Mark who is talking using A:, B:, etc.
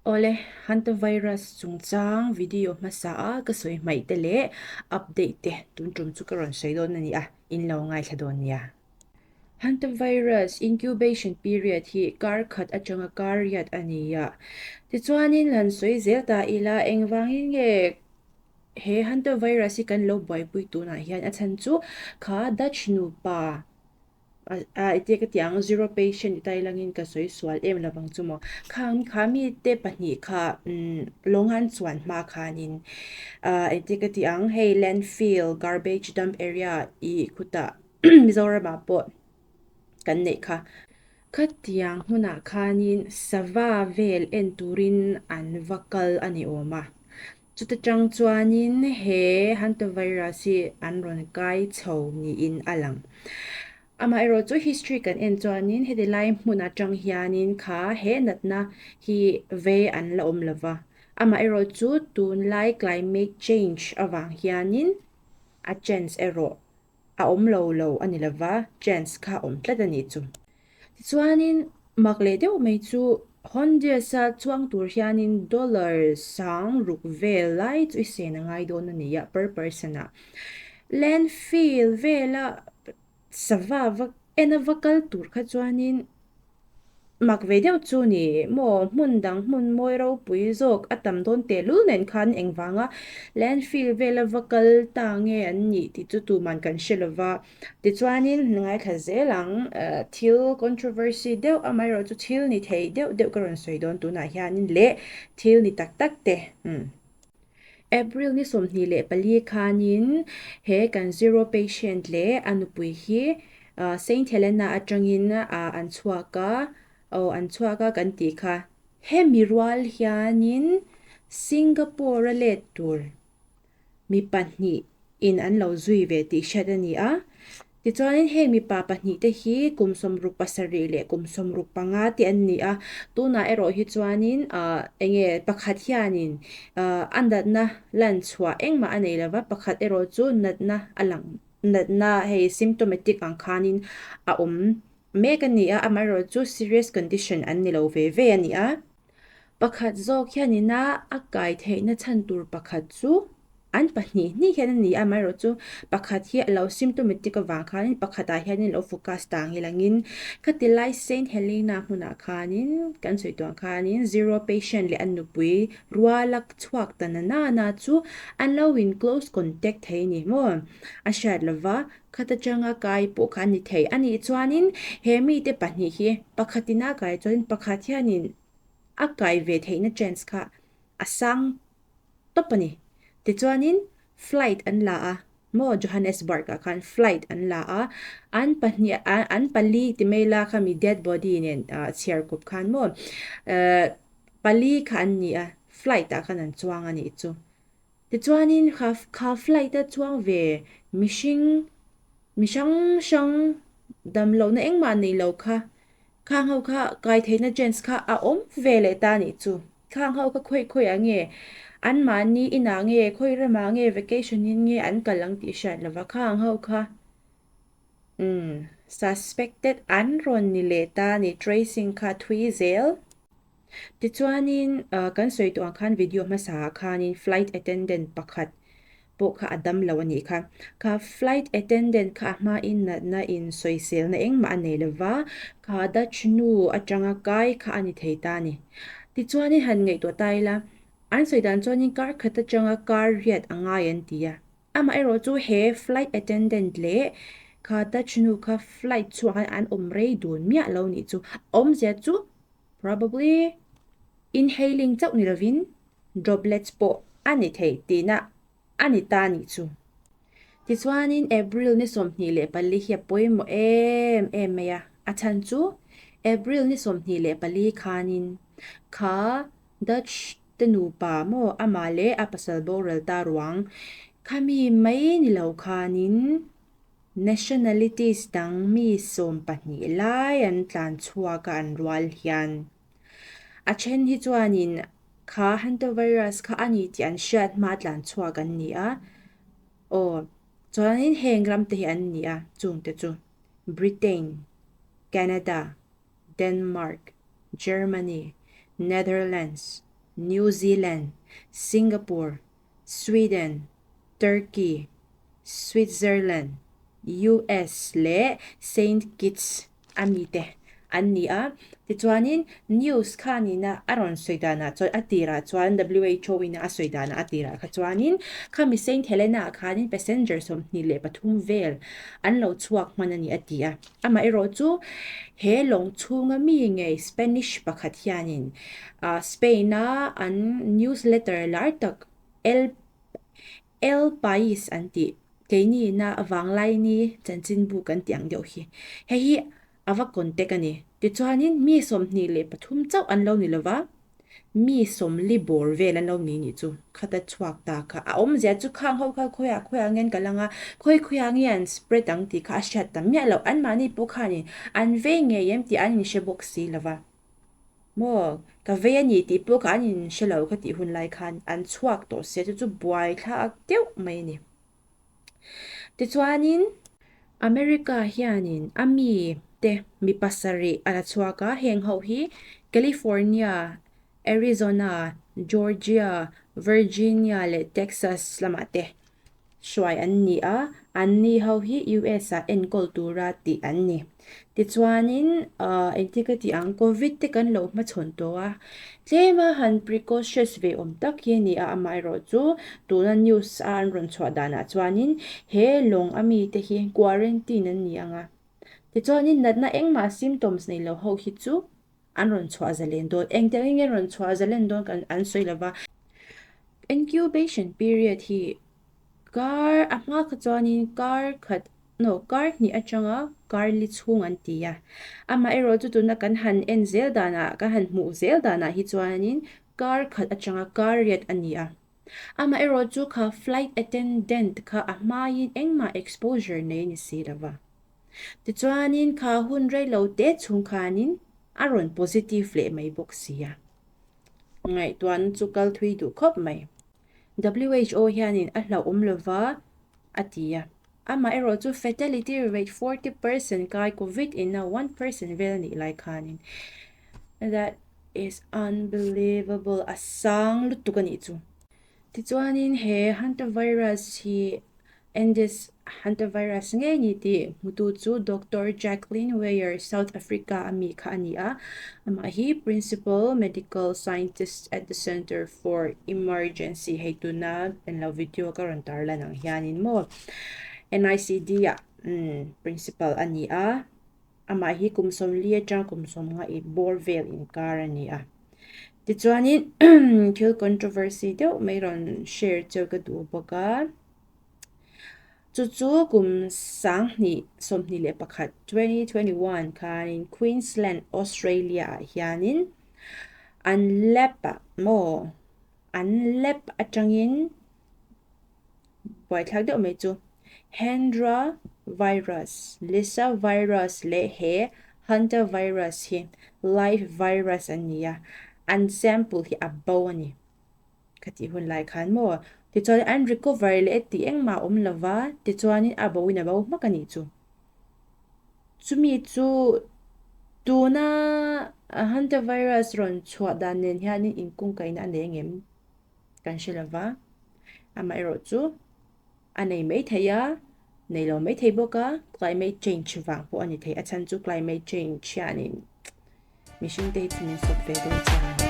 A: Awle, Hantavirus chungchang video hmasa a ka sawi hmaih te leh update te tun tum chu ka rawn sawi dawn a ni a, in lo ngaithla dawn nia. Hantavirus incubation period hi kar khat atanga kar riat a ni a, tichuanin han sawi zel ta ila engvangin nge he Hantavirus hi kan lo buaipui tunah hian a chhan chu kha Dutch nupa A iti ka tih ang zero patient i tailangin ka sawi sual em lovang chu maw. Khang kha mite pahnih kha umm lawng an chuan hma khanin ah iti ka tih ang hei landfill garbage dump area ih khutah Mizoramah pawh kan neih kha. Khatiang hmunah khanin sava vel en turin an va kal a ni awm a. Chuta tang chuanin he hantavirus hi an rawn kai chho niin a lang. Amaherawh chu history kan en chuanin heti lai hmun atang hianin kha he natna hi vei an la awm lova. Amaherawh chu tunlai climate change avang hianin a chance erawh a awm lo lo a ni lova, chance kha a awm tlat a nih chu. Tichuanin mak leh deuh mai chu Hondius-a chuang tur hianin dollar sang ruk vel lai chu i sen a ngai dawn a ni a, per person-ah. Landfill vela sava va en a va kal tur kha chuanin Mak ve deuh chu ni maw, hmun dang hmun mawi ropui zawk a tam dawn tehlul nen khan engvanga landfill vela va kal ta nge an nih tih chu tuman kan hre lova. Tichuanin ngaithla zel ang, thil controversy deuh amaherawhchu thil ni thei deuh deuh ka rawn sawi dawn tunah hianin leh thil ni tak tak te. April ni 24 khanin he kan zero patient leh a nupui hi Saint Helena atangin an chhuak a, aw an chhuak a kan tih kha. Hemi rual hianin Singapore a let tur mi pahnih in an lo zui ve tih hriat a ni a. Tichuanin heng mipa pahnih te hi kum 67 leh kum 65 te an ni a, tunah erawh hi chuanin ah eng nge pakhat hianin ah a natna lan chhuah engmah a nei lova, pakhat erawh chu natna a lang natna hei symptomatic ang khanin a awm mek a ni a, amaherawh chu serious condition an ni lo ve ve a ni a. Pakhat zawk hianin a a kai theihna chhan tur pakhat chu an pahnih hnih hian a ni a, amaherawhchu pakhat hi a lo symptomatic avang khanin pakhatah hianin lo focus ta ang ilangin khati lai Saint Helena hmunah khanin kan sawi tuang khanin zero patient leh a nupui ruala chhuak ta na nana chu an lo in close contact thei a ni maw a hriat lova Khat atanga kai pawh kha a ni thei. A nih chuanin he mite pahnih hi pakhatin a kai chuanin pakhat hianin a kai ve theihna chance kha a sang tawp a ni. Tichuanin flight an la a, maw Johannesburg ah khan flight an la a, an pahnih an pali ti mai la kha mi dead body nen chhiar kawp khan maw pali kha an ni a, flight ah khan an chuang a nih chu. Tichuanin kha kha flight a chuang ve mihring mi hrang hrang damlohna engmah nei lo kha khang ho kha kai theihna chance kha a awm ve leh ta anih chu. Khang ho kha khawi khawi ah nge anmahni inah nge khawi ramah nge vacation in nge an kal ang tih hriat lova khang ho kha umm suspected an rawn ni leh ta a ni tracing kha thui zel. Tichuanin kan sawi tawh ang khan video hmasa ah khanin flight attendant pakhat pawh kha a dam lo a nih kha. Kha flight attendant kha a hmain natna in sawiselna engmah a nei lova, kha Dutch nu atanga kai kha a ni thei ta a ni. Tichuanin han ngaihtuah ta ila, an sawi dan chuanin kar khat atanga kar riat a ngai an ti a. Amaherawh chu he flight attendant leh kha Dutch nu kha flight chhuah khan an awm rei dun miah lo nih chu. A awmzia chu Probably inhaling chauh ni lovin droplets pawh a ni thei tihna a ni ta nih chu. Tichuanin April ni 24 hi a pawimawh em em mai a, a chhan chu April ni 24 khanin kha Dutch te nupa maw amah leh a pasal boral ta ruang khami mai ni lo khanin Nationalities dang mi 12 lai an tlan chhuak a an rual hian. A then hi chuanin kha hantavirus kha a ni tih an hriat hma tlan chhuak an ni a. Aw, chuanin heng ram te hi an ni a, chungte chu Britain, Canada, Denmark, Germany, Netherlands. New Zealand, Singapore, Sweden, Turkey, Switzerland, US leh Saint Kitts a mite an ni a. Tichuanin news khanina a rawn sawi danah chuan a tirah chuan WHO in a sawi danah a tirah kha chuanin khami Saint Helena ah khanin passenger 23 vel an lo chhuak hman a ni a ti a. Amaherawh chu he lawng chhunga mi ngei Spanish pakhat hianin Spain a an newsletter lar tak El El País an tih keini-na vanglaini chanchinbu kan tih ang deuh hi. Hei hi a va contact a ni. Tichuanin mi 23 chauh an lo ni lova, mi 40 bawr vel an lo ni nih chu khata chhuak ta kha. A awmzia chu khang ho kha khawiah khawiah nge an kal ang a, khawi khawiah nge an spread ang tih kha a hriat ta miah loh. Anmahni pawh khanin an vei ngei em tih an inhre bawk si lova. Maw, ka vei a ni tih pawh kha an inhre lo ka tih hun lai khan an chhuak tawh sia chu chu buai thlak deuh mai a ni. Tichuanin America hianin a mi te mi pasarih a la chhuak a, heng ho hi California, Arizona, Georgia, Virginia leh Texas lamah te hruai an ni a, anni ho hi US ah enkawl tura tih an ni. Tichuanin ahh engti ka tih ang covid te kan lo hmachhawn tawh a, tlema han precautious ve awm tak hi a ni a, amaherawh chu tuna news a an rawn chhuah danah chuanin he lawng a mite hi quarantine an ni ang a, tichuanin natna engmah symptoms nei lo ho hi chu an rawn chhuah zalen dawn. Engtiang in nge rawn chhuah zalen dawn kan an sawi lova. Incubation period hi kar a hma kha chuanin kar khat no kar hnih atanga kar li chhung an ti a. Amaherawh chu tuna kan han en zel danah kan han hmuh zel danah hi chuanin kar khat atanga kar riat a ni a. Amaherawh chu kha flight attendant kha a hmaiin engmah exposure nei ni si lova. Tichuanin kha hun rei lo te chhung khanin a rawn positive leh mai bawk si a. Ngaihtuahna chu kal thui duh khawp mai. WHO hianin a hlauhawm lova a ti a. Amaherawh chu fatality rate 40% kai covid ina 1% vel a nih lai khanin that is unbelievable a sang lutuk a nih chu. Tichuanin he hantavirus hi Andes hantavirus ngei ni tih hmutu chu Doctor Jacqueline Weyer, South Africa a mi kha a ni a. Amah hi Principal Medical Scientist at the Centre for Emergency hei tuna enlo video ka rawn tar lan ang hianin maw NICD ah Principal a ni a. Amah hi kum 40 atang kum 50 i bawr vel inkar a ni a. Tichuanin thil controversy deuh mai rawn share cheu ka duh bawk a. Chu chu kum 2021, 2021 khanin Queensland, Australia ah hianin an lab ah maw an lab atangin buaithlak deuh mai chu Hendra virus, Lissa virus leh he Hantavirus hi live virus an ni a, an sample hi a bo a ni. Ka tih hun lai khan maw? Tichuan an recover leh tih engmah a awm lo va, tichuanin a bo in a bo hmak a nih chu. Chumi chu tuna Hantavirus rawn chhuah dan nen hianin inkungkaihna a nei ang em? Kan hre lo va, amaherawh chu a nei mai thei a, nei lo mai thei bawk a, climate change vang pawh a ni thei, a chhan chu climate change hianin mihring te hi chu min sawp ve dawn chiang a ni.